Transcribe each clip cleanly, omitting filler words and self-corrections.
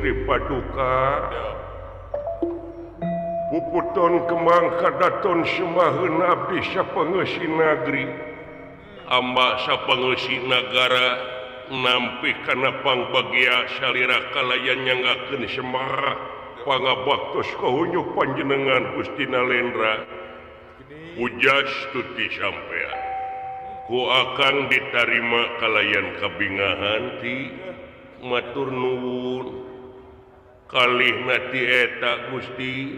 Sri Paduka. Puputon kemang kadaton sembaheun abdi sapangeusi nagri. Amba sapangeusi nagara nampi kana pangbagia salira kalayan nyanggakeun Semar pangabaktos kahunyuh panjenengan Gusti Nalendra. Pujas tuti sampean. Ku akang ditarima kalayan kabingahan ti matur nuwun. Kalihna ti eta Gusti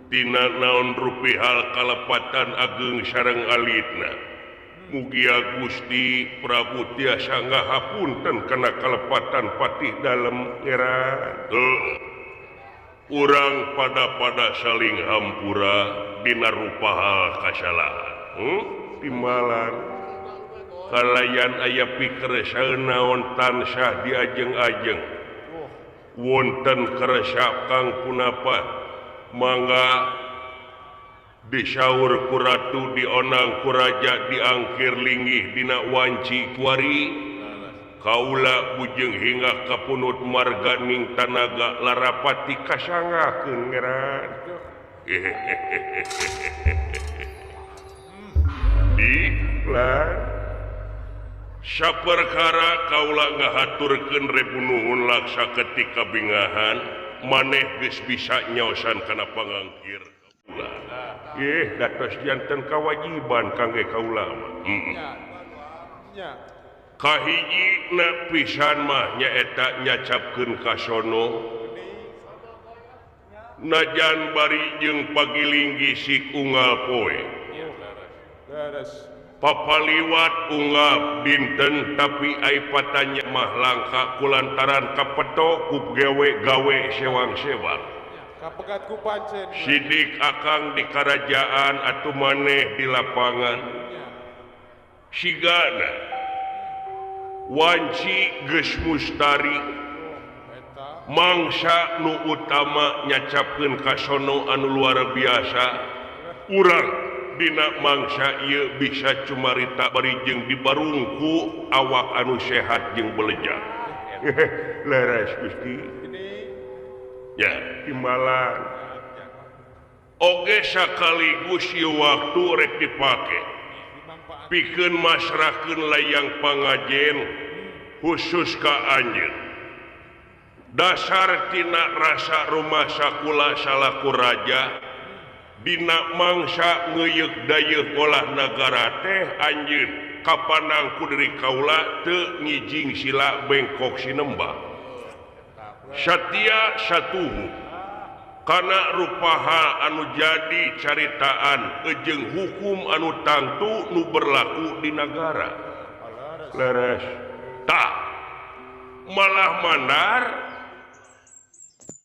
tina naon rupi hal kalepatan ageng sareng alitna. Mugia Gusti Prabu tiasa ngahapunten kana kalepatan patih dalem era. Urang pada-pada saling hampura dina rupa hal kasalahan. Timbalan kalayan aya pikeresaeun naon tansah diajeng-ajeng. Wonten keresap kang punapa mangga disaur ku ratu dionang ku raja diangkir linggih dina wanci kuari kaula bujeng hingga kapunut marga ning tanaga larapati kasangakeun ngeran. Diklan saperkara kaula ngahaturkeun rebu nuhun laksa ketika bingahan maneh geus bisa nyaosan kana pangangkir kaula. Datos janten kawajiban kangge kaula mah. Kahiji na pisan mah nyaeta nyacapkeun kasono najan bari jeung pagilinggi sik unggal poe. Papaliwat unggal dinten tapi ai patanya mah langka kulantaran kapeto ku gawe-gawe sewang-sewang. Sidik akang di kerajaan atuh maneh di lapangan. Sigana wanci geus mustari mangsa nu utama nyacapkeun kasono anu luar biasa. Urang dina mangsa ieu bisa cumarita bari jeung dibarungku awak anu sehat jeung beleja. Leres Gusti. Ya, timbalan. Oge sakaligus ieu waktu rek dipake. Pikeun masrahkeun layang pangajen khusus ka anjeun. Dasar tina rasa rumah sakula salaku raja dina mangsa ngeuyeuk dayeuh olah nagara teh anjeun kapanang ku diri kaula teu ngijing sila bengkok sinembah. Satia satuhu kana rupaha anu jadi caritaan jeung hukum anu tangtu nu berlaku di nagara. Leres. Tah malah mandar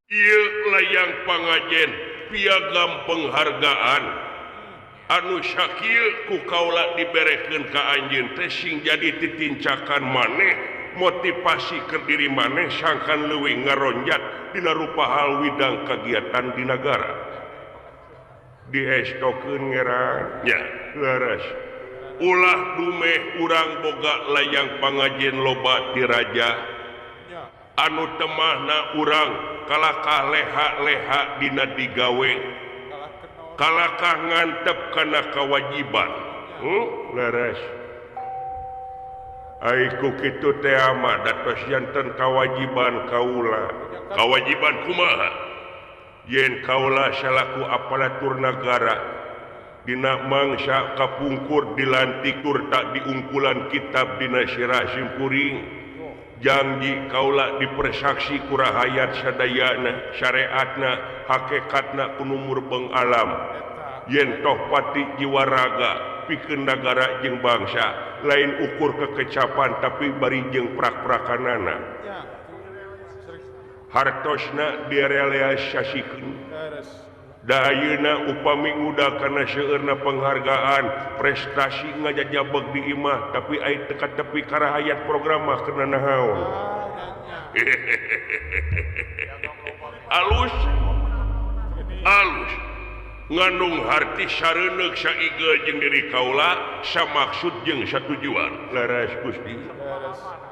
ieu layang pangajen piagam penghargaan anu sakieu ku kaula diberekeun ka anjeun teh sing jadi titincakan maneh motivasi ke diri maneh sangkan leuwih ngaronjat dina rupa hal widang kagiatan di nagara. Diestokeun ngeran nya leres. Ulah dumeh urang boga layang pangajen loba ti raja anu temahna urang kalakah leha-leha dina digawe kalakah ngantep kana kewajiban. Leres. Ai ku kitu teh mah datos janten kawajiban kaula. Kawajiban kumaha? Yen kaula salaku aparatur nagara dina mangsa kapungkur dilantik tur tak diungkulan kitab dina sirah simkuring janji kaula dipersaksi ku rahayat sadayana syariatna hakikatna kunumur beng alam yen toh pati jiwa raga pikeun nagara jeung bangsa lain ukur kekecapan tapi bari jeung prak-prakanana hartosna direalisasikeun. Da ayeuna upami nguda kana seueurna penghargaan prestasi ngajajabeg di imah tapi ai teka tepi ka rahayat program mah kena naon. Alus alus ngandung harti sareuneuh saige jeung diri kaula samaksud jeung satujuan. Leres Gusti.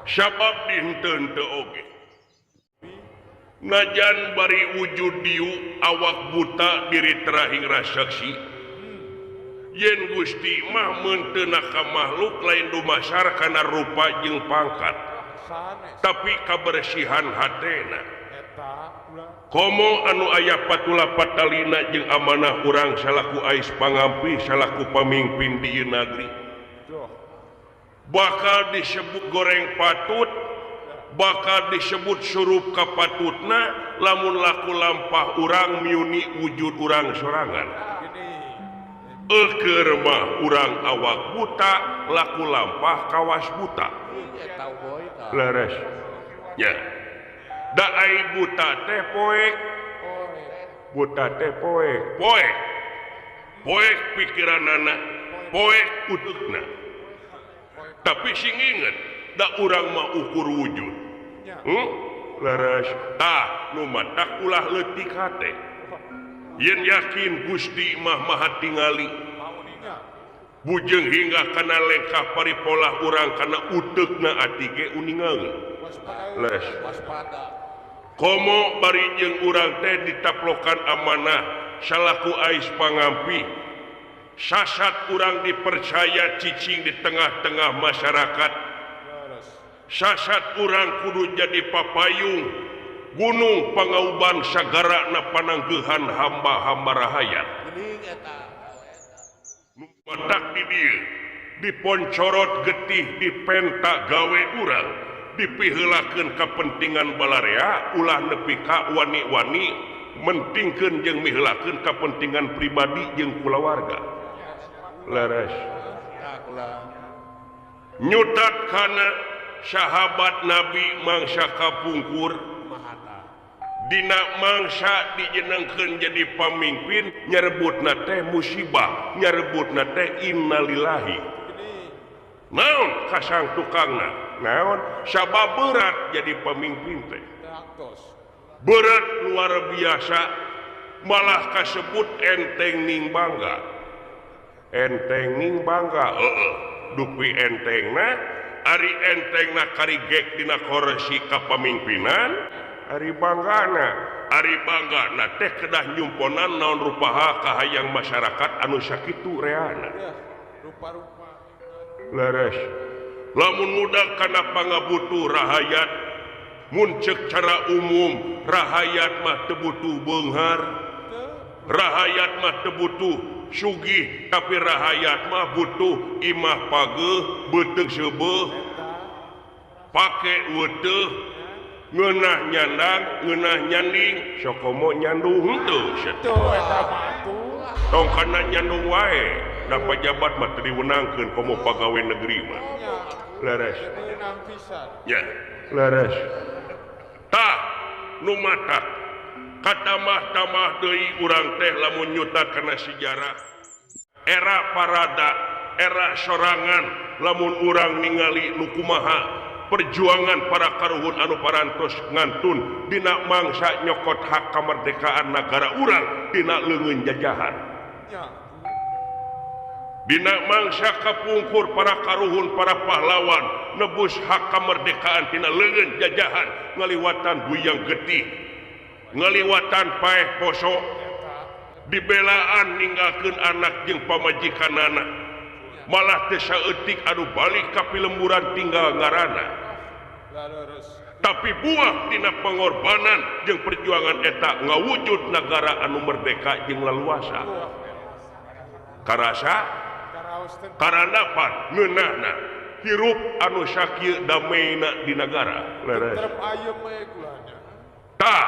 Sabab dihenteu oge. Najan bari wujud diu awak buta diri terahing rasaksi. Yen Gusti mah meunteuna ka makhluk lain dumasar kana rupa jeung pangkat. Tapi kabersihan hatena. Komo anu aya patula patalina jeung amanah urang salaku ais pangampi salaku pamimpin di ieu nagri. Bakal disebut goreng patut, bakal disebut surup kapatutna lamun laku lampah urang miuni wujud urang sorangan. Eukeur mah urang awak buta laku lampah kawas buta. Leres nya. Da ai buta teh poek. Buta teh poek. Poek. Poek pikiranana, poek uteukna. Tapi sing inget da urang mah ukur wujud. Leres. Tah nu matak ulah leutik hate. Yen yakin Gusti mah maha tingali. Bujeng hingga kana lengkah paripolah urang kana uteukna ati ge uningaeun. Leres. Komo bari jeung urang teh ditaplokan amanah salaku ais pangampi. Sasat urang dipercaya cicing di tengah-tengah masyarakat. Sasat urang kudu jadi papayung gunung pangauban sagara na pananggehan hamba-hamba rahayat. Matak di dieu diponcorot getih dipenta gawe urang dipiheulakeun kapentingan balarea ulah nepi ka wani-wani mentingkeun jeung miheulakeun kapentingan pribadi jeung kulawarga. Leres. Nyutat kana sahabat Nabi mangsa kapungkur dina mangsa dijenengkeun jadi pamimpin nyarebutna teh musibah nyarebutna teh innalillahi. Naon kasang tukangna naon sabab berat jadi pamimpin teh berat luar biasa malah kasebut enteng ning bangga enteng ning bangga heeh dupi entengna ari entengna karigek dina koresi kapamimpinan ari banggana teh kedah nyumponan naon rupaha kahayang masyarakat anu sakitu reana rupa-rupa. Leres. Lamun muda kana pangabutuh rahayat mun ceuk cara umum rahayat mah teu butuh beunghar rahayat mah teu butuh sugih tapi rahayat mah butuh imah pageuh beuteung seubeuh pake weteuh ngeunah nyandang ngeunah nyanding sokomo nyandung henteu tong kana nyandung wae da pajabat mah teu diwenangkeun komo pagawe negeri mah. Leres. Ya, leres. Tah nu matak katamah-tamah deui urang teh lamun nyutat kana sejarah era parada era sorangan lamun urang ningali nu kumaha perjuangan para karuhun anu parantos ngantun dina mangsa nyokot hak kemerdekaan negara urang dina leungeun jajahan. Dina mangsa kapungkur para karuhun para pahlawan nebus hak kemerdekaan dina leungeun jajahan ngaliwatan buyang getih ngaliwatan paeh poso dibelaan ninggalkeun anak jeung pamajikanana malah teu saeutik anu balik ka pilemburan tinggal ngaranna. Tapi buah dina pengorbanan jeung perjuangan eta ngawujud nagara anu merdeka jeung leluasa. Karasa karanapan ngeunahna hirup anu sakieu dameina di nagara. Leres. Tah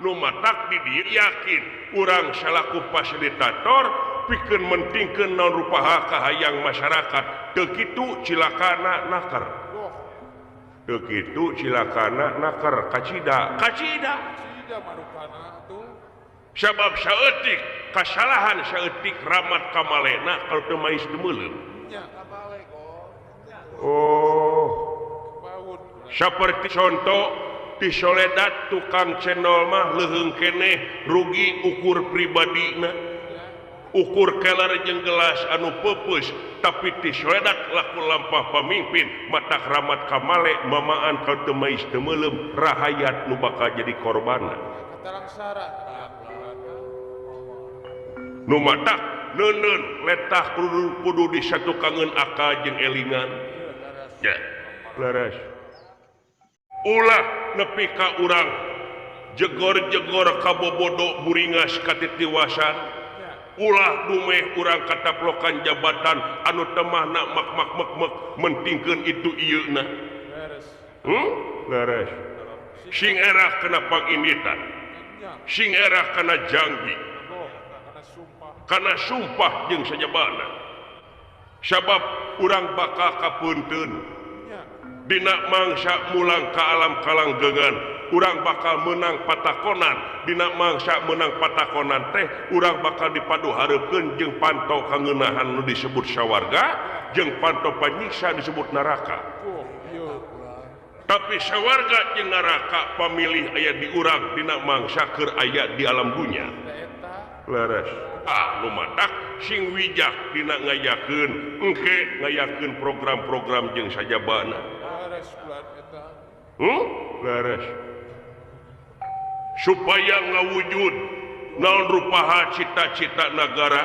nu matak di dieu yakin urang salaku fasilitator pikeun mentingkeun naon rupaha kahayang masyarakat teu kitu cilakana naker teu kitu cilakana naker kacida kacida sabab saeutik kasalahan saeutik ramat kamalena kalau teu mais deumeuleum. Oh saperti contoh di Soledad tukang cendol mah leuheung keneh rugi ukur pribadina Ukur keler jeung gelas anu peupeus tapi tiswedak laku lampah pamimpin matak ramat kamale mamaan ka teu mais teu meuleum rahayat nu bakal jadi korbanna. Nu matak neuneun letah kudu disatukangeun akal jeung elingan. Ya, leres. Ulah nepi ka urang jegor-jegor kabobodo buringas katitiwasan. Ulah dumeh urang kataplokan jabatan anu temahna mak mak mek mek mentingkeun itu ieuna. Leres. Sing erah kana panginditan. Sing erah kana janggi. Kana sumpah jeung sajabana. Sabab urang bakal kapunteun. Dina mangsa mulang ka alam kalanggengan, urang bakal menang patakonan. Dina mangsa menang patakonan teh urang bakal dipadu hareupeun jeung panto kangeunahan nu disebut sawarga jeung panto panyiksa disebut neraka. Tapi sawarga jeung neraka pamilih aya di urang dina mangsa keur aya di alam dunya. Leres. Ah nu matak sing wijak dina ngayakeun engke ngayakeun program-program jeung sajabana. Leres. Supaya ngawujud naon rupaha cita-cita nagara,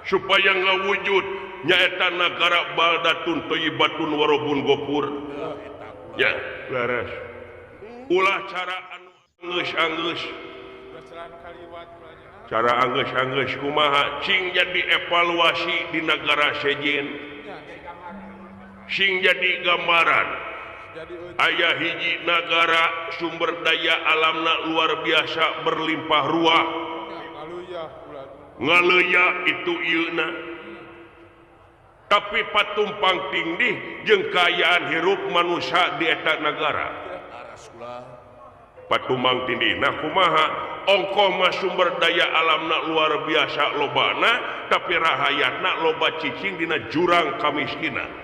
supaya ngawujud nyaeta nagara baldatun thayyibatun warobun gopur. Ya, leres. Ulah cara anu anggeus-anggeus. Cara anggeus-anggeus kumaha cing jadi evaluasi di nagara sejen. Sing jadi gambaran. Aya hiji nagara sumber daya alamna luar biasa berlimpah ruah. Ngaleya itu ieuna. Tapi patumpang tindih jeung kaayaan hirup manusia di eta nagara. Patumpang tindihna kumaha? Ongkoh mah sumber daya alamna luar biasa lobana, tapi rahayatna loba cicing dina jurang kamiskinan.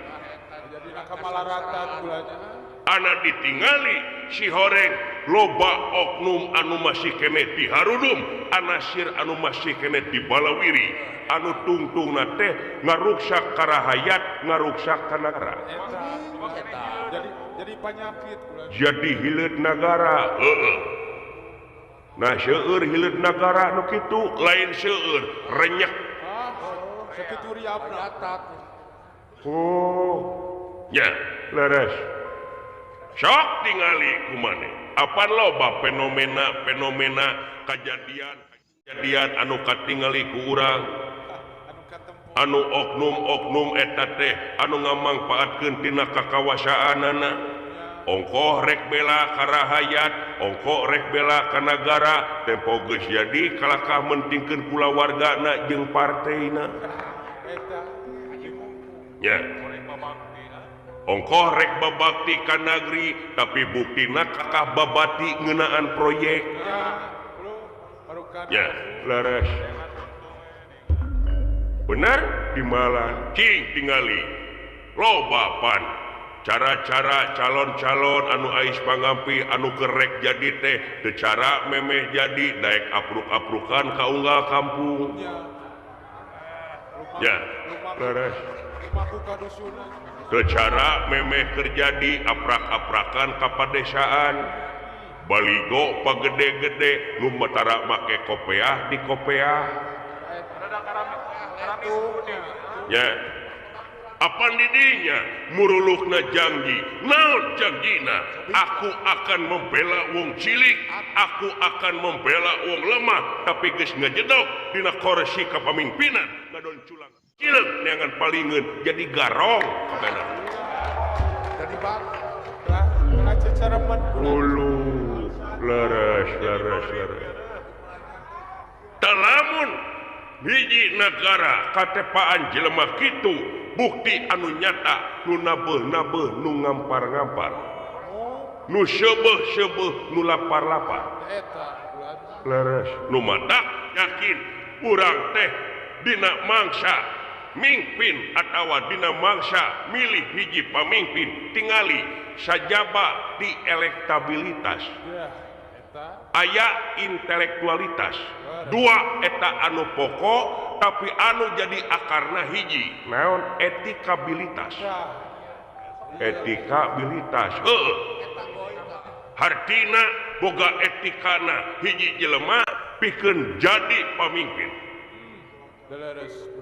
Anak ditingali si horeng loba oknum anu masih keneh di harudum, anasir anu masih keneh di balawiri, anu tungtungna teh ngaruksak ka rahayat, ngaruksak ka nagara. Jadi penyakit. Jadi hileut nagara. Heeh. Nah seueur hileut nagara nu kitu lain seueur renyek. Sakitu riapna. Oh. Ya, leres. Sok tingali kumane. Apan loba fenomena-fenomena kajadian anu katingali ku urang. Anu oknum-oknum eta teh anu ngamangpaatkeun tina kakawasaanana. Ongkoh rek bela ka rahayat, ongkoh rek bela ka nagara, tempo geus jadi kalakah mentingkeun kulawargana jeung parteina. Ya. Ongkoh rek babakti ka nagri tapi buktina kakah babati ngeunaan proyek. Ya, leres. Benar di malah cing tingali loba pan cara-cara calon-calon anu ais pangampi anu kerek jadi teh teu cara memeh jadi daek apruk-aprukan ka unggal kampung. Ya, leres. Secara memeh terjadi aprak-aprakan ka padesaan baligo pagede-gede nu matara make kopeah di kopeah. Ya, apan didinya murulukna janji, naon janjina? Aku akan membela wong cilik, aku akan membela wong lemah, tapi geus ngajedog dina korsi kapamimpinan ngadon culang cileuk neangan palingeun jadi garong kabehna. Jadi bang, lah ceceremen ulu leres leres leres. Talamun hiji nagara katepaan jelema kitu bukti anu nyata nu nabeuh-nabeuh nu ngampar-ngampar nu seubeuh-seubeuh nu lapar-lapar. Leres nu matak yakin urang teh dina mangsa mingpin atawa dina mangsa milih hiji pamimpin tingali sajaba di elektabilitas. Aya intelektualitas dua eta anu pokok tapi anu jadi akarna hiji naon etikabilitas etikabilitas heuh hartina boga etikana hiji jelema pikeun jadi pamimpin.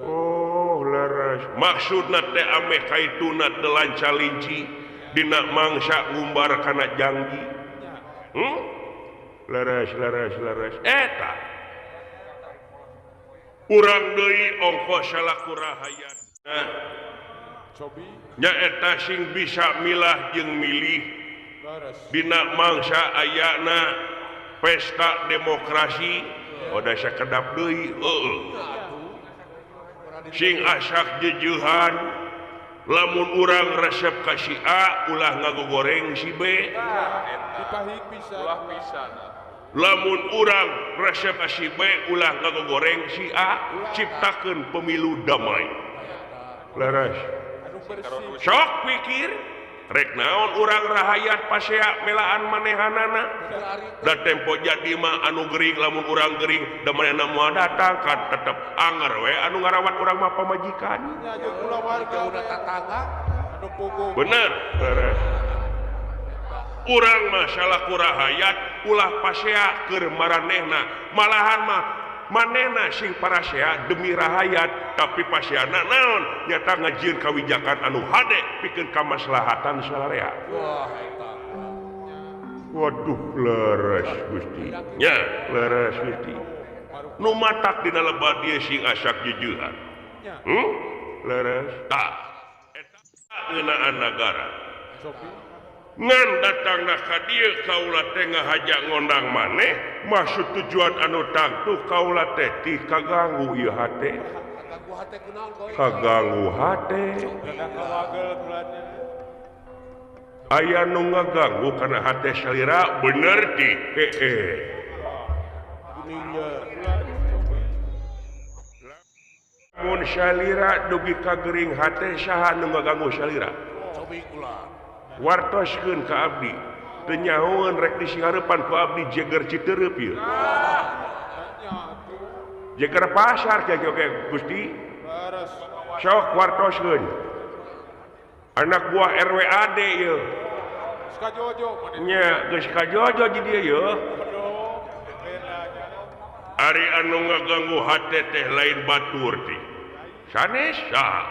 Oh leres maksudna teh ameh kaituna teu lanca linci dina mangsa ngumbar kana janggi. Leres leres leres eta urang deui ongko salaku rahayat nyaeta sing bisa milah jeung milih dina mangsa ayana pesta demokrasi oda sakedap deui heueuh sing asak jejeuhan lamun urang resep ka si A ulah ngagogoreng si B lamun urang resep ka si B ulah ngagogoreng si A ciptakeun pemilu damai leres sok pikir rek naon urang rahayat pasea melaan manehanana da tempo jadi mah anu gering lamun urang gering da manehna moal datang kan tetep anger we anu ngarawat urang mah pamajikan bener leres urang mah salaku rahayat ulah pasea keur maranehna malahan mah manehna sing parasea demi rahayat tapi paseana naon nyata ngajieun kawijakan anu hade pikeun kamaslahatan salarea. Waduh leres Gusti nya leres Gusti nu matak dina lebat ieu sing asak jejeuhan leres tah eta ngeunaan nagara ngan datangna ka dieu kaula teh ngahaja ngondang maneh maksud tujuan anu tangtu kaula teh ti kaganggu ieu hate kaganggu hate aya nu ngaganggu kana hate salira bener ti heeh mun salira dugi ka gering hate saha nu ngaganggu salira wartoskeun ka abdi teu nyahoeun rek disingarepan ku abdi jeger Citeureup ieu jeger pasar kieu oge Gusti sok wartoskeun anak buah RWAD ieu nya geus kajojo di dieu ieu ari anu ngaganggu hate teh lain batur teh sanes saha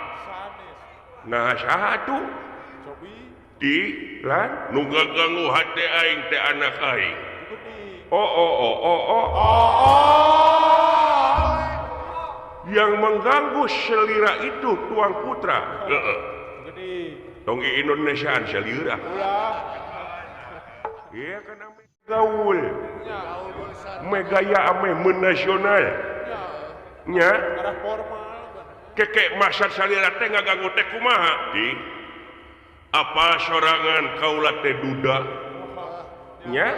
nah saha atuh di lan nu ngaganggu hate aing teh anak aing oh oh oh oh oh yang mengganggu selira itu tuang putra heeh tong Indonesiaan selira ieu kan ame gaul megaya ame menasional nya keke masar salira teh ngaganggu teh kumaha di apa sorangan kaula teh duda nya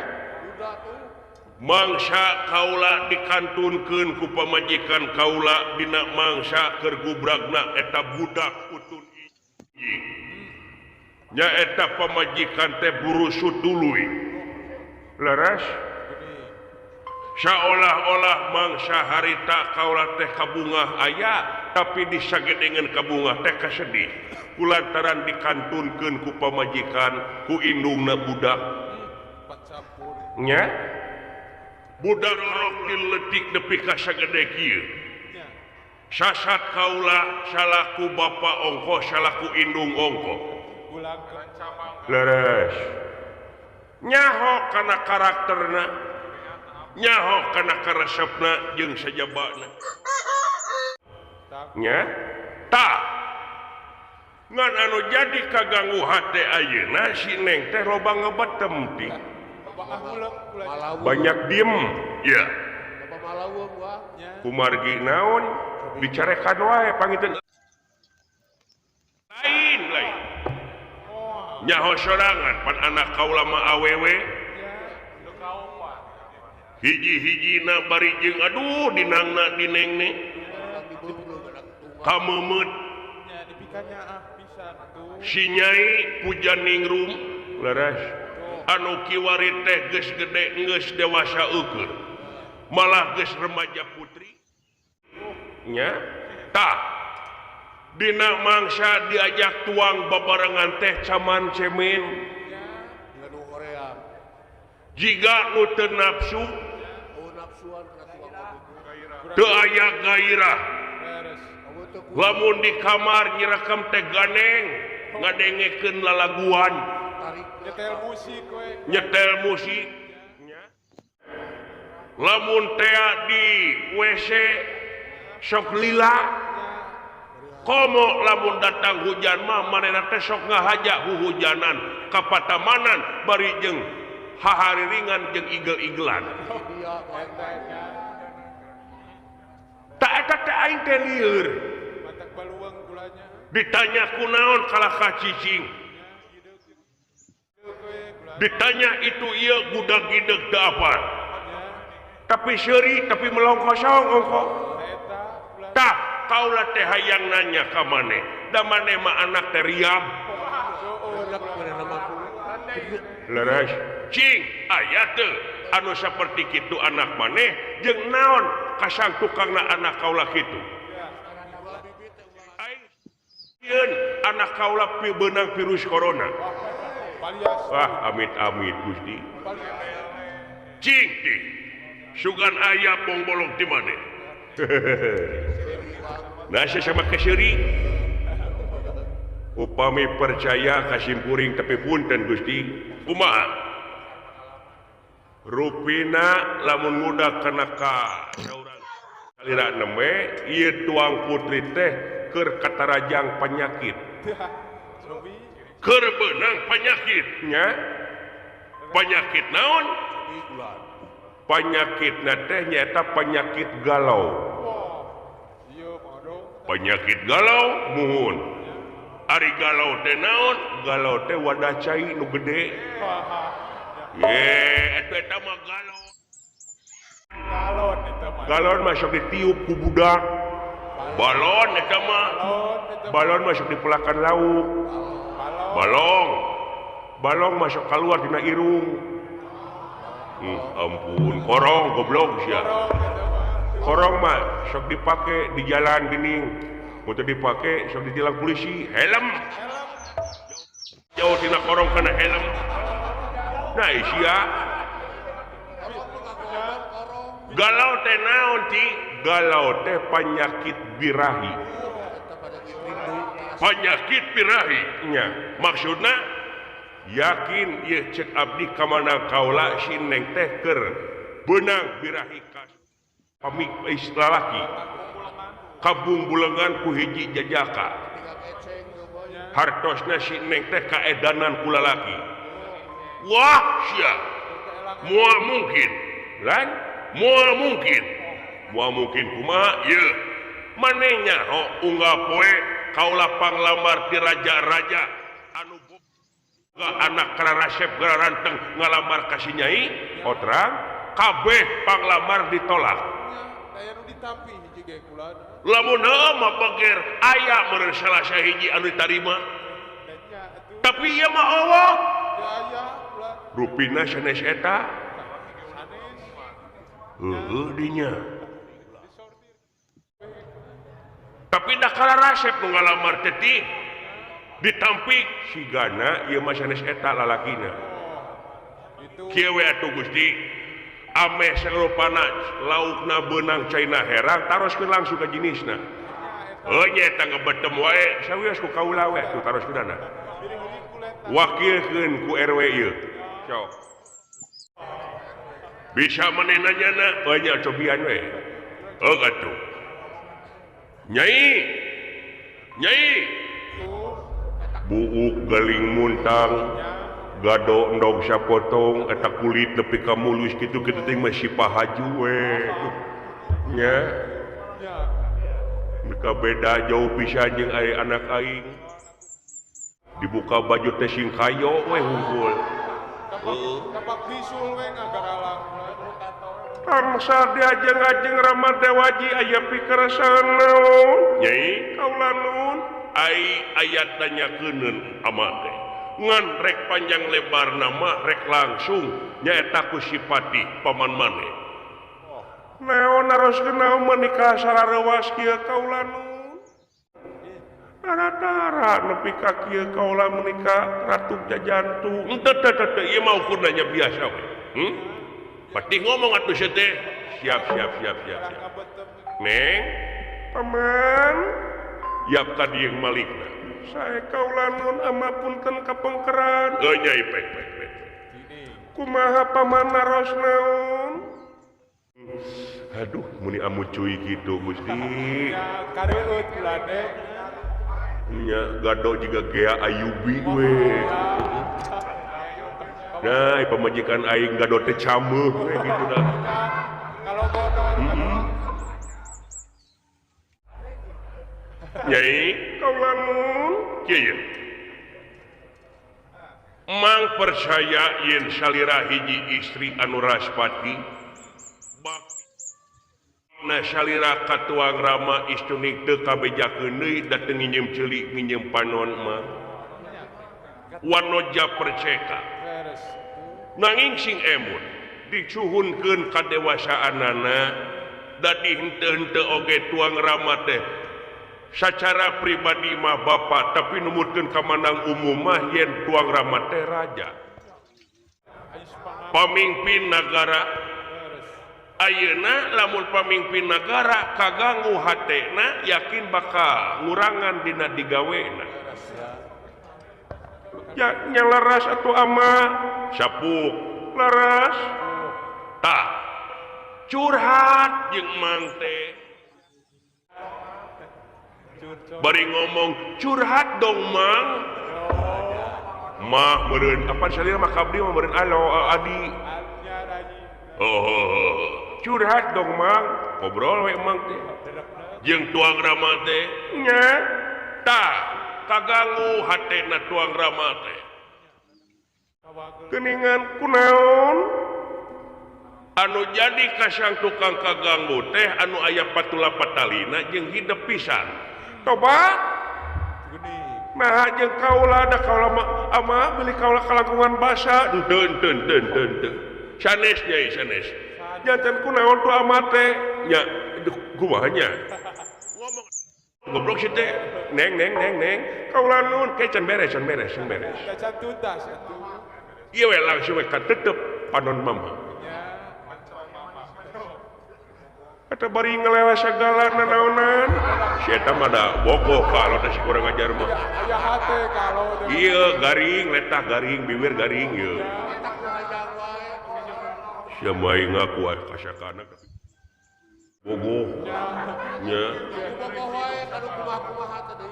mangsa kaula dikantunkeun ku pamajikan kaula dina mangsa keur gubragna eta budak utun hiji nya eta pamajikan teh burusut tuluy leres seolah-olah mangsa harita kaula teh kabungah aya tapi disagedengan kabungah teh kasedih kulantaran dikantunkeun ku pamajikan ku indungna budak nya budak rok diletik nepi ka sagede kieu sasat kaula salaku bapa ongko salaku indung ongko leres nyaho kana karakterna nyaho kana karesepna jeung sajabana nya tah ngan anu jadi kaganggu hate ayeuna si Neng teh loba ngebetem ti banyak diem ya kumargi naon dicarekan wae pangiteun lain lain nyaho sorangan pan anak kaula mah awewe hiji-hijina bari jeung aduh dinangna dinengne kameumeut si nyai puja ningrum leres Anu kiwari teh geus gede geus dewasa eukeun. Malah geus remaja putri. Nya tah dina mangsa diajak tuang babarengan teh caman cemen. Jiga nu teu nafsu teu aya gairah. Lamun di kamar nyirekam teh ganeng ngadengekeun lalaguan. Nyetel musik we. Nyetel musik. Lamun tea di WC sok lila. Komo lamun datang hujan mah manehna teh sok ngahaja huhujanan kapatamanan bari jeung hahariringan jeung igel-igelan. Tak eta teh aing teh lieur. Ditanya kunaon kalah ka cicing. Ditanya itu ieu budak gideg teu apa. Tapi seuri tapi melong kosong ongko. Tah kaula teh hayang nanya ka maneh. Da maneh mah anak teh riab. Leres cing aya teu anu saperti kitu anak maneh jeung naon kasang tukangna anak kaula kitu. Aing anak kaula beunang virus corona. Wah amit-amit Gusti. Cing tih sugan aya bongbolong di maneh. Nah sama keseuri. Upami percaya kasimpuring tapi punten Gusti. Kumaha? Rupina lamun muda kana ka saurang salira nembe ieu tuang putri teh keur katarajang penyakit. Keur beunang penyakit nya. Penyakit naon? Penyakitna teh nyaeta penyakit galau. Penyakit galau muhun. Ari galau teh naon? Galau teh wadah cai nu gede. Ye, eta mah galon. Galon masuk ditiup ku budak. Balon eta mah. Balon masuk dipelakan lauk. Balong. Balong masuk keluar dina irung. Ampun, korong goblok sia. Korong mah sok dipake di jalan geuning. Mun teu dipake sok ditilang polisi. Helm. Jauh tina korong kana helm. Nah sia. Galau teh naon ti? Galau teh penyakit birahi. Penyakit birahi nya. Maksudna yakin ieu cek abdi ka mana kaula si neng teh keur beunang birahi ka pamik lalaki. Kabung bulengan ku hiji jajaka. Hartosna si neng teh kaedanan ku lalaki. Wah sia. Moal mungkin. Lan moal mungkin. Moal mungkin kumaha ieu? Maneh nyaho unggal poe kaula panglamar ti raja-raja anu anak karasep garanteng ngalamar ka si Nyai Otrang kabeh panglamar ditolak. Lamun heueuh mah beger aya meureun salah sahiji anu ditarima. Tapi ieu mah eueuh. Rupina sanes eta. Heueuh dinya. Tapi da karasep nu ngalamar teh ti ditampik sigana ieu mah sanes eta lalakina. Kieu we atuh Gusti. Ameh sarupana laukna beunang caina herang taroskeun langsung ka jenisna. Heuh nya eta ngebetem wae sawios ku kaula we atuh taroskeunana. Wakilkeun ku RW ieu. Sok. Bisa maneh nanyana heuh nya cobian we. Heuh atuh. Nyai. Nyai. Buuk galing muntang. Gado endog sapotong eta kulit nepi ka mulus kitu kitu teh mah si pahaju we. Nya. Mereka beda jauh pisan jeung ari anak aing. Dibuka baju teh sing kayo we hungkul. Kapak bisul we ngagaralang. Tangsa diajeng-ajeng Rama Dewaji aya pikersaan naon? Nyai kaula nuhun. Ai aya tanyakeun ama teh. Ngan rek panjang lebar nama rek langsung nyaeta ku sipati paman maneh. Naon naroskeun naon menikah sararewas kieu kaula nun. Tara-tara nepi ka kieu kaula menikah ratu jajantung. Henteu teu teu ieu mah ukur nanya biasa we. Pati ngomong atuh sia teh. Siap siap siap siap siap. Neng, paman, yap ka dieu malikna. Sae kaula nun ama punten kapengkeran. Heuh nyai pek pek pek. Kumaha paman naros naon? Aduh, muni amu cuy gitu Gusti. Kareueut kulane. Nya gado jiga Gea Ayubi we. Nah, pamajikan aing gado teh cameuh we gitu dah. Kalau bodoh. Nyai, kaula nun kieu. Mang percaya yen salira hiji istri anu raspati. Nah salira katuang rama istunik teu kabejakeun deui da teu nginjem ceuli nginjem panon mah. Wanoja perceka. Nanging sing emut dicuhunkeun kadewasaanana dadi henteu-henteu oge tuang rama teh sacara pribadi mah bapa tapi numutkeun ka mandang umum mah yen tuang rama teh raja. Pamimpin nagara ayeuna lamun pamimpin nagara kaganggu hatena yakin bakal ngurangan dina digawena. Ya nya leras atuh ama sapuk leras tah curhat jeung mang teh bari ngomong curhat dong mang mah meureun apa salira mah kabdi mah meureun alo adi oh curhat dong mang ngobrol we mang teh jeung tuang rama teh nya tah kaganggu hatena tuang rama teh geuningan kunaon anu jadi kasang tukang kaganggu teh anu aya patula patalina jeung hidep pisan tobat nah jeung kaula da kaula ama beli kaula kalangkungan basa henteu henteu henteu henteu sanes nyai sanes janten kunaon tuh ama teh nya kumaha nya ngomong goblok sih teh neng neng neng neng kaula nun ke can beres can beres can beres can tuntas atuh ieu we langsung we katetep panon mama eta bari ngelewa sagala nanaonan si eta mah da bogoh kalau teh si kurang ajar mah aya hate kalau ieu garing letah garing bibir garing ieu sia mah ngaku kasakana bogoh nya bogoh wae kanu kumaha-kumaha teh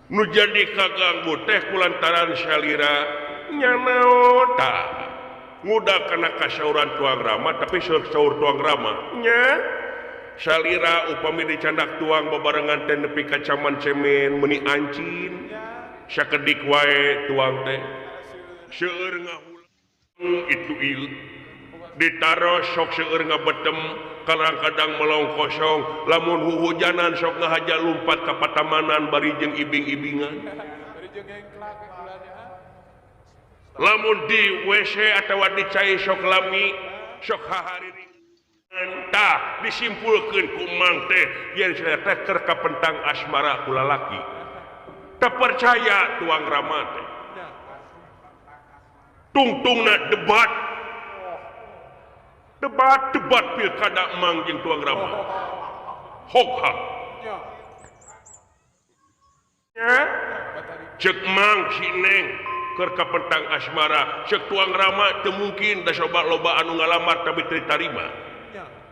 nu jadi kaganggu teh kulantaran salira nya naon tah nguda kana kasauran tuang rama tapi saur tuang rama nya salira upami dicandak tuang babarengan teh nepi ka caman cemen meuni ancin sakedik wae tuang teh seueur ngahulang itu ieu ditaros sok seueur ngabetem kadang-kadang melong kosong lamun huhujanan sok ngahaja lumpat ka patamanan bari jeung ibing-ibingan lamun di WC atawa di cai sok lami sok hahariring tah disimpulkeun ku mang teh yen saya teh keur kapentang asmara ku lalaki teu percaya tuang rama teh tungtungna debat debat debat pilkada mang jeung tuang rama hokhak nya ceuk mang si neng keur kapentang asmara ceuk tuang rama teu mungkin da coba loba anu ngalamar tapi teu ditarima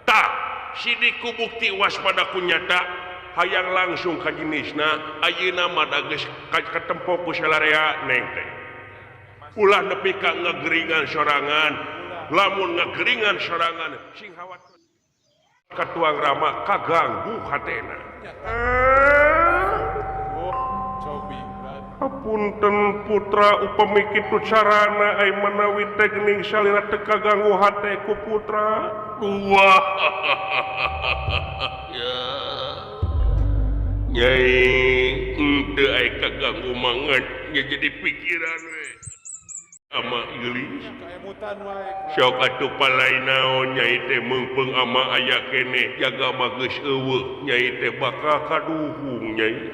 tah sidik ku bukti waspada ku nyata hayang langsung ka jenisna ayeuna mah da geus katempo ku salarea neng teh ulah nepi ka ngageringan sorangan lamun ngageringan sorangan sing hawatir ka tuang rama kaganggu hatena. Apunten putra upami kitu carana ai manawi teh geuning salira teu kaganggu hate ku putra. Wah. Ya. Nyai Henteu aya kaganggu mangan nya jadi pikiran we. Ama geulis. Sok atuh palai naon nyai teh meungpeung ama aya keneh jaga mah geus eueuh nyai teh bakal kaduhung nyai.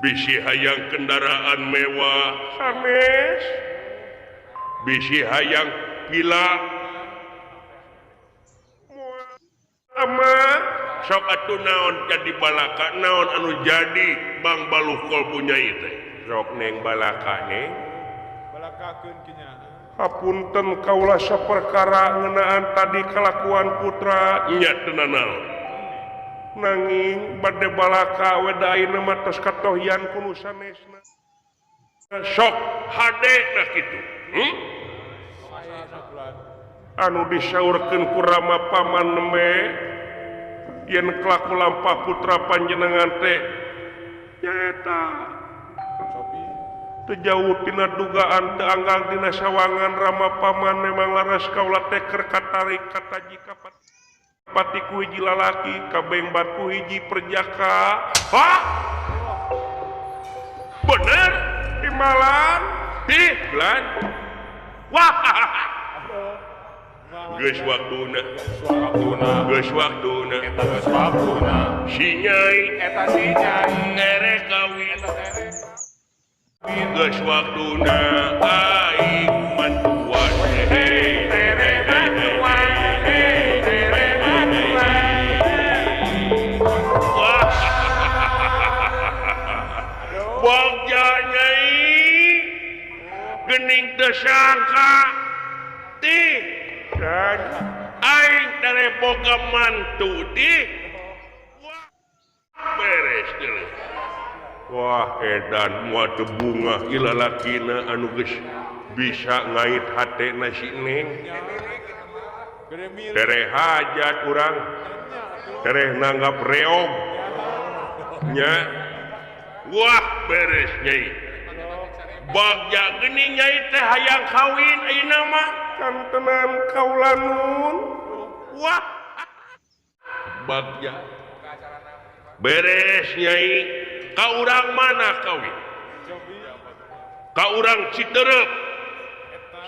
Bisi hayang kendaraan mewah sanes. Bisi hayang pila ama sok atuh naon jadi balaka naon anu jadi Bang Baluh kolbu nyai teh. Sok neng balaka neng. Balakakeun kinya. Hapunten kaula saperkara ngeunaan tadi kalakuan putra nya teu nanaon. Nanging bade balaka we da ayeuna mah tos katohian ku nu sanesna. Sok hade na kitu. Anu disaurkeun ku Rama paman nembe yen kelaku lampah putra panjenengan teh nyaeta teu jauh tina dugaan teu anggang dina sawangan Rama paman memang laras kaula teh keur katarik kataji ka pati ku hiji lalaki kabengbat ku hiji perjaka. Hah? Bener timalan ih lan wah geus waktuna geus waktuna eta geus waktuna si nyai eta si nyai erek kawin eta erek geus waktuna aing mantuan hei tere mantuan hei tere mantuan. Wah bagja nyai geuning teu sangka tih dan aing tere boga mantu di wah beres deui. Wah edan moal teu bungah ieu lalakina anu geus bisa ngait hatena si Neng. Tere hajat urang tereh nanggap reog nya. Wah beres nyai. Bagja geuning nyai teh hayang kawin ayeuna mah kantenan kaula nun. Wah bagja beres nyai. Ka urang mana kawin? Ka urang Citerep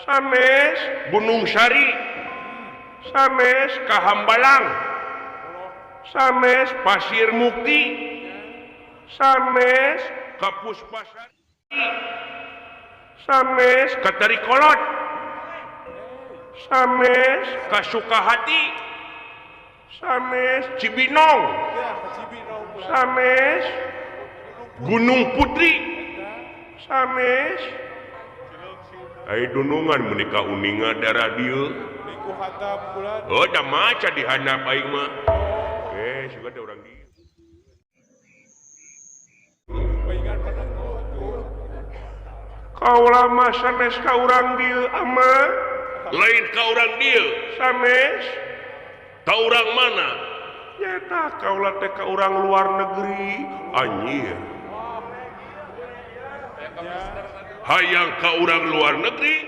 sanes Gunung Sari sanes ka Hambalang sanes Pasir Mukti sanes ka Puspasari sanes ka Tarikolot sanes ka Sukahati sanes Cibinong sanes Gunung Putri sanes ai dunungan menika uninga darah dieu. Oh da maca di handap aing mah. Eh suka ada urang dieu. Kaula mah sanes ka urang dieu ama lain ka urang dieu sanes ka urang mana nyaeta kaula teh ka urang luar negeri anjir. Hayang ka urang luar negeri.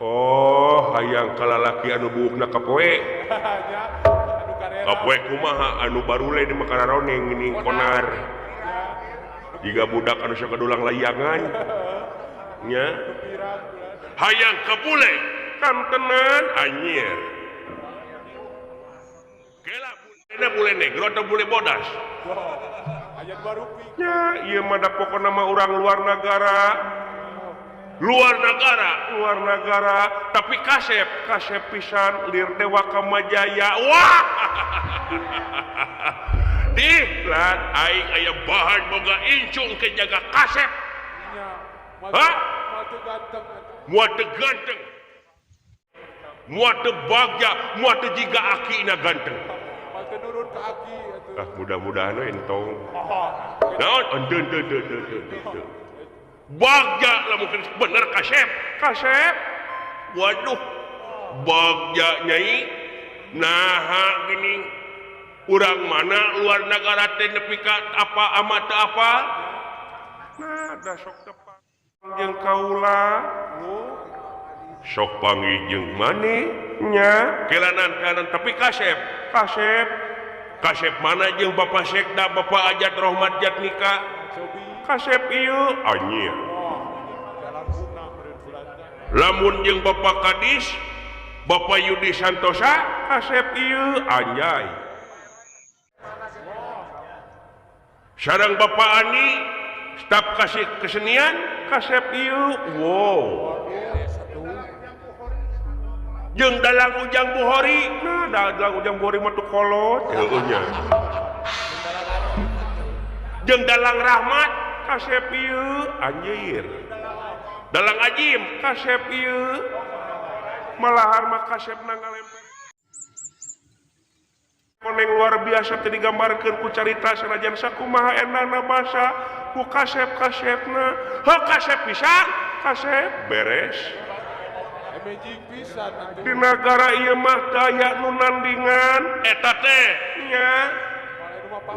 Oh hayang ka lalaki anu buukna kapoe kapoe kumaha anu barule di makararoneng geuning konar jiga budak anu sok kadulang layangan nya. Hayang ka bule kantenan anjir. Kela bule bule negro atau bule bodas nya ieu mah da pokona mah urang luar negara. Luar negara, luar negara, tapi kasep, kasep pisan lir dewa Kamajaya. Wah. Dih, lan aing aya bahan boga incung ke jaga kasep. Hah? Moal teu ganteng. Moal teu bagja, moal teu jiga akina ganteng. Nurun ke aki atuh. Ah, mudah-mudahan we entong. Naon? Ente ente ente ente. Bagja lamun bener kasep, kasep. Waduh. Bagja nyai naha geuning urang mana luar negara teh nepi ka apa ama teu apa? Nah, da sok tepang jeung kaula. Sok panggih jeung maneh nya kelanan kanan tapi kasep, kasep. Kasep mana jeung Bapak Sekda Bapak Ajat Rohmat Jatnika kasep ieu anjir lamun jeung Bapak Kadis Bapak Yudi Santosa kasep ieu anjay sareng Bapak Ani staf kasih kesenian kasep ieu wow jeung dalang Ujang Buhori nah dalang Ujang Buhori mah teu kolot heueuh nya jeung dalang Rahmat kasep ieu anjir dalang Ajim kasep ieu malahan mah kasepna ngalemper koneng luar biasa teu digambarkeun ku carita sanajan sakumaha endahna basa ku kasep-kasepna heuh kasep pisan kasep beres di nagara ieu mah daya nu nandingan eta teh nya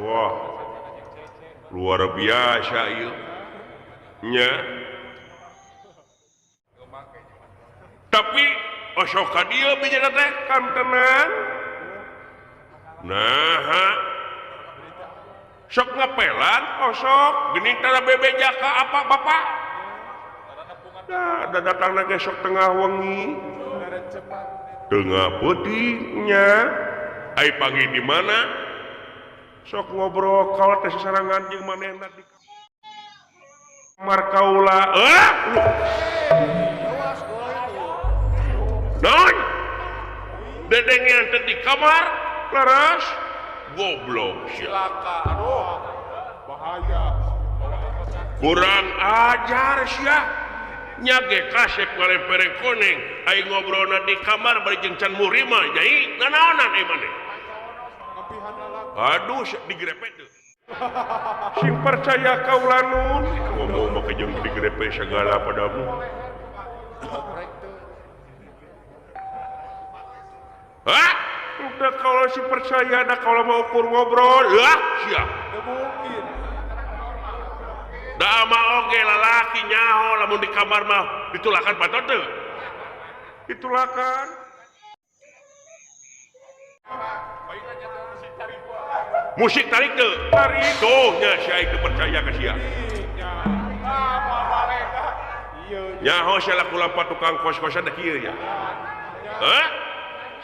wah luar biasa ieu nya tapi osok ka dieu bijana teh kantenan nah sok ngepelan osok geuning tara bebeja ka apa bapak nah, da datang lagi sok tengah wengi tengah peutingnya ai panggih di mana sok ngobrol kaula teh sasarangan jeung manehna di kamar kaula naon dedengean teh di kamar leres goblok cilaka aduh bahaya kurang ajar sia nya ge kasep ngalempereng koneng ai ngobrolna di kamar bari jeung can muhrimah nyai nanaonan ai maneh aduh digrepet teu sing percaya kaula nun ngomong make jeung digrepe segala padamu hah udah kalau si percaya da kalau mau ukur ngobrol lah sia teu mungkin da mah oge lalaki nyaho lamun di kamar mah ditulakan patot teu ditulakan musik tarik teu tarik tuh nya si aing teu percaya ka sia nyaho sia laku lampa tukang kos-kosan da kieu nya hah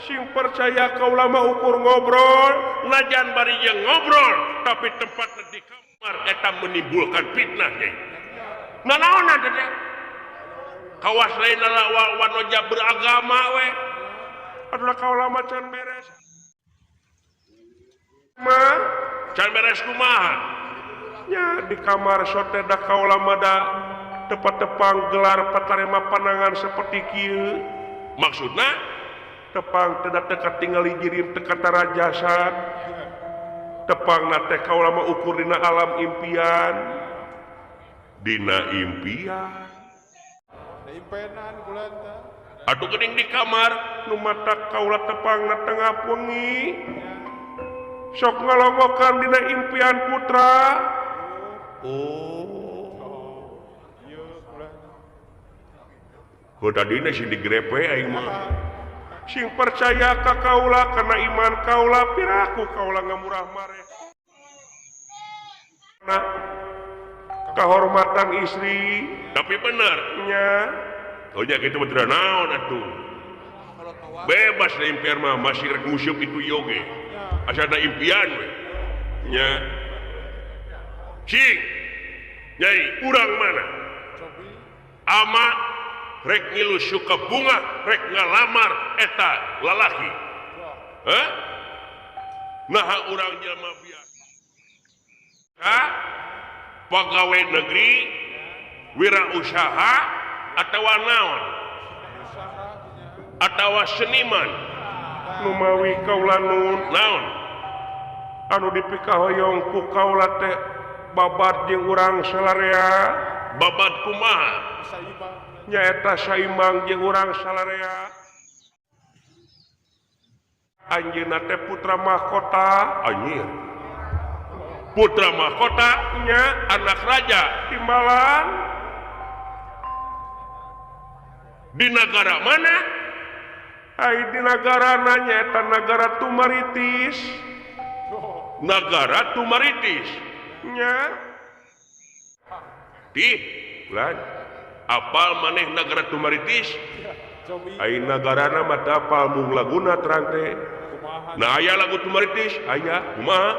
sing percaya kaula mah ukur ngobrol najan bari jeung ngobrol tapi tempat di kamar eta menimbulkan fitnah nyai nanaonan teh kawas lain wanoja beragama we adalah kaula mah can beres mah can beres kumaha nya di kamar sote da kaula mah da tepat-tepang gelar patarema panangan seperti kieu maksudna tepang tidak teka tinggali jirim teka tara jasad tepang na teh kaula mah ukur dina alam impian dina impian impenan kulanta atuh geuning di kamar nu mata kaula tepang na tengah wengi sok ngalongokan dina impian putra oh heuh tadina sing digrepe aing mah sing percaya ka kaula karena iman kaula piraku kaula ngamurah mareh nah kehormatan istri tapi bener nya oh nya kitu mah naon atuh bebas da impian mah masih rek nguseup itu yoge asa ada impian we nya cing nyai urang mana ama rek ngilu suka bunga rek ngalamar eta lalaki hah naha urang jelema biasa ha pegawai negeri wirausaha atawa naon atawa seniman numawi kaula nun naon anu dipikahoyong ku kaula teh babad jeung urang salarea babad kumaha nyaeta saimbang jeung urang salarea anjeunna teh putra mahkota anjir putra mahkota nya anak raja timbalan di negara mana ai di nagarana nyaeta nagara Tumaritis. Nagara Tumaritis nya di lan apal maneh nagara Tumaritis ai nagarana mah teu apal mung laguna terang teh nah aya lagu Tumaritis aya kumaha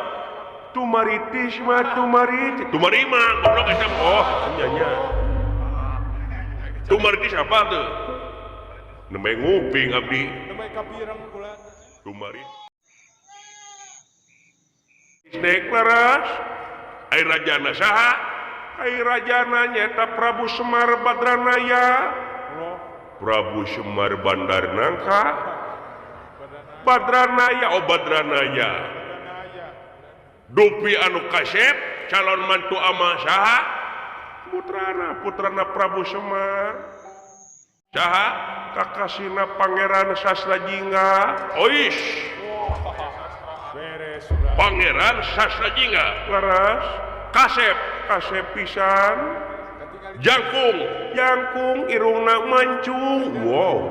Tumaritis mah Tumaritis Tumarima goblok eta oh nya nya Tumaritis apa tuh nembe nguping abdi nembe kapireng kula Tumaritis Nek leres ai rajana saha ai rajana nyaeta Prabu Semar Badranaya Prabu Semar Bandar Nangka Badranaya oh Badranaya Dupi anu kasep calon mantu ama saha putrana Prabu Semar saha kakasina Pangeran Sastrajingga oish Pangeran Sastrajingga leres kasep kasep pisan jangkung jangkung irungna mancung wow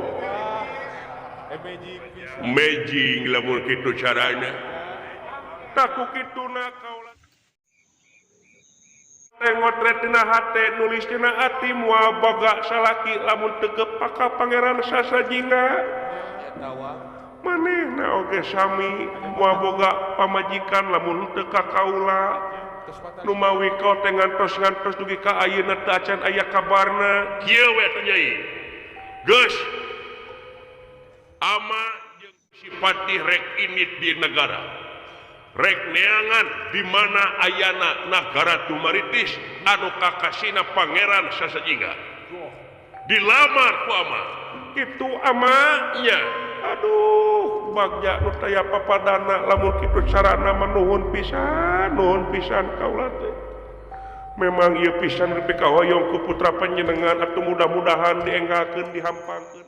mejing lamun kitu carana taku kituna kaula ngotret dina hate nulis dina ati moal boga salaki lamun teu kepaka Pangeran Sastrajingga manehna oge sami moal boga pamajikan lamun teu ka kaula numawi kau teh ngantos-ngantos dugi ka ayeuna teu acan aya kabarna kieu we teh Nyai geus ama jeung si Patih rek indit di negara rek neangan di mana ayana nagara Tumaritis anu kakasina Pangeran Sastrajingga dilamar ku ama kitu ama nya aduh bagja nu taya papadana lamun kitu carana mah nuhun pisan kaula teh memang ieu pisan nepi ka hoyong ku putra panjenengan atuh mudah-mudahan dienggalkeun dihampangkeun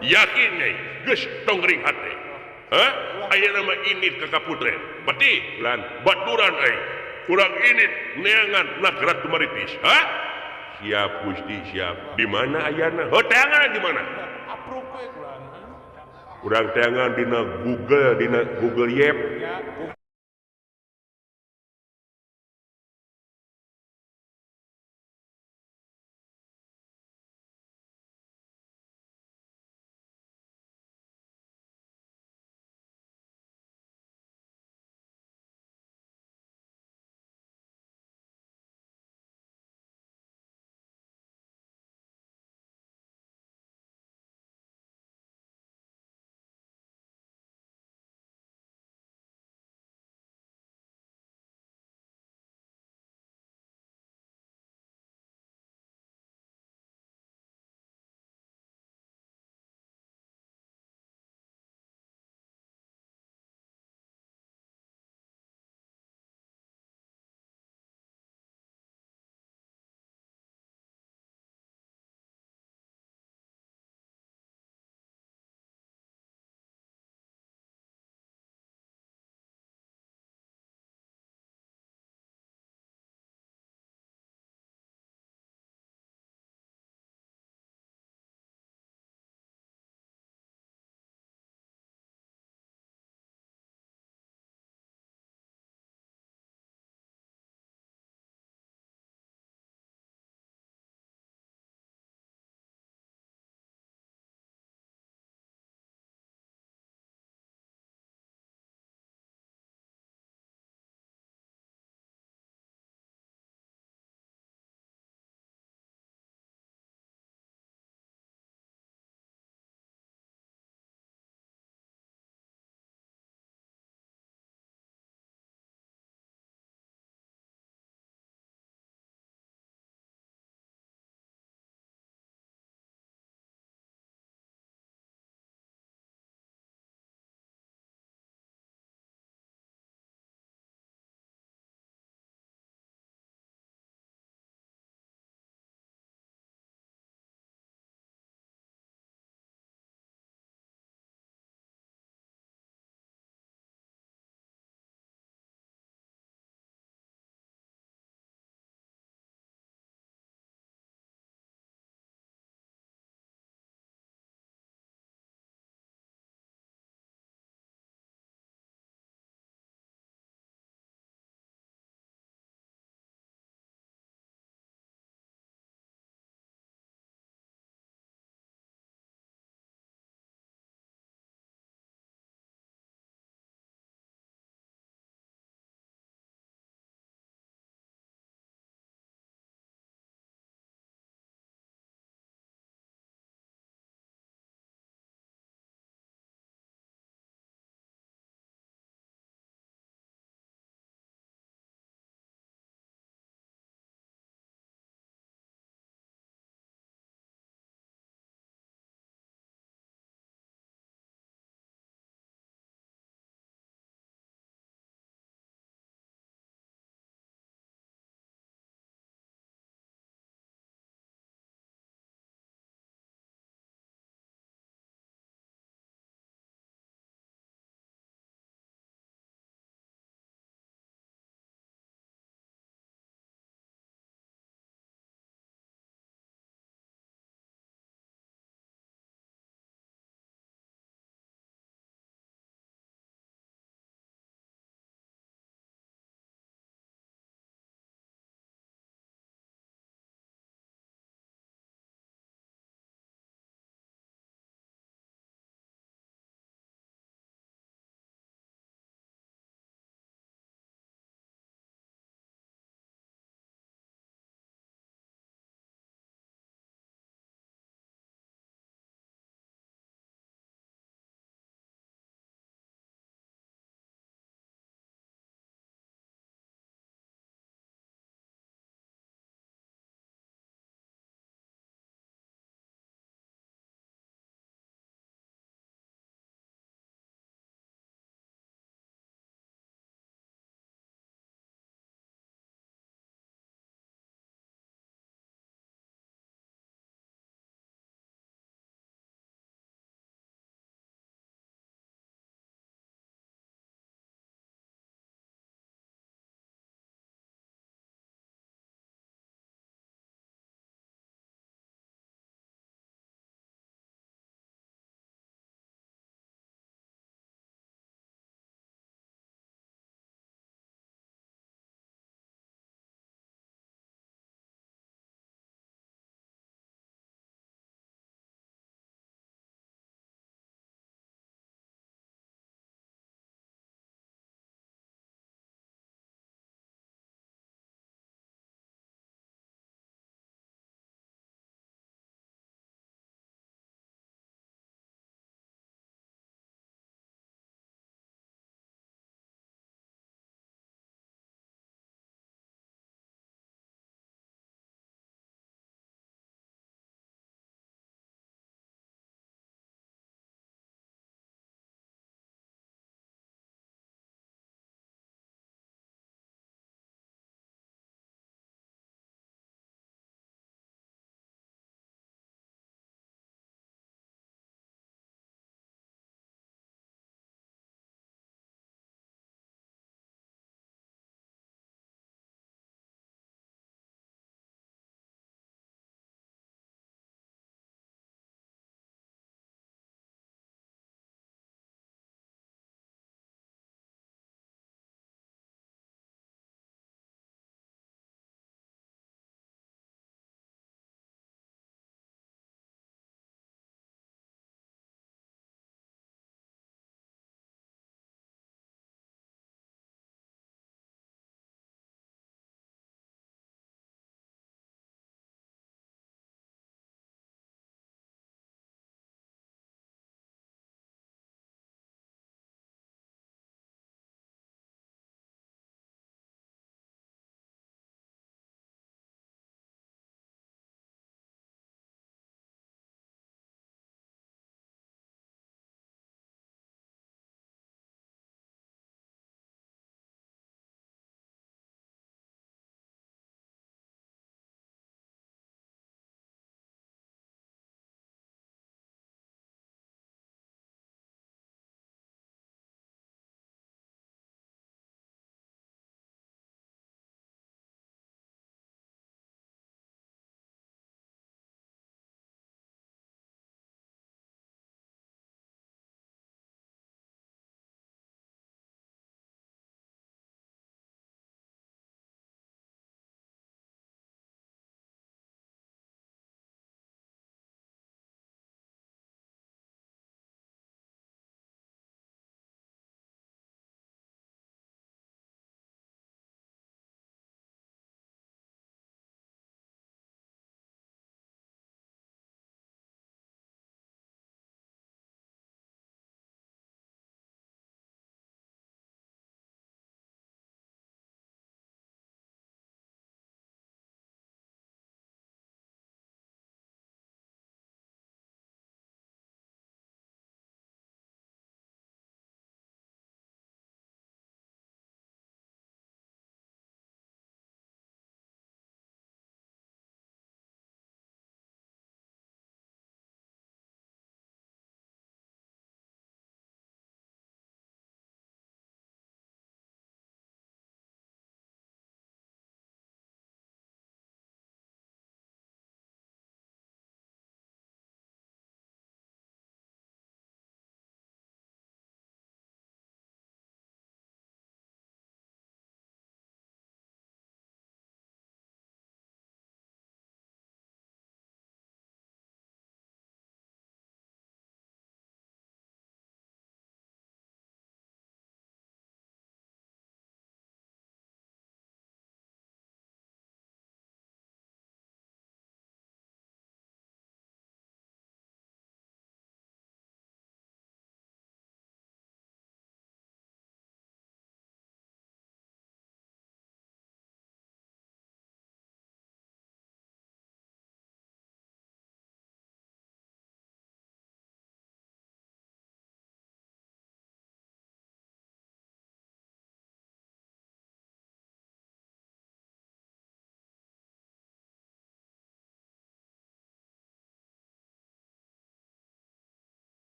yakin Nyai geus tong gering hate hah ayeuna mah indit ka kaputren beti lan baturan euy urang indit neangan nagara Tumaritis hah siap Gusti siap di mana ayana heuh teangan di mana urang teangan dina Google Yep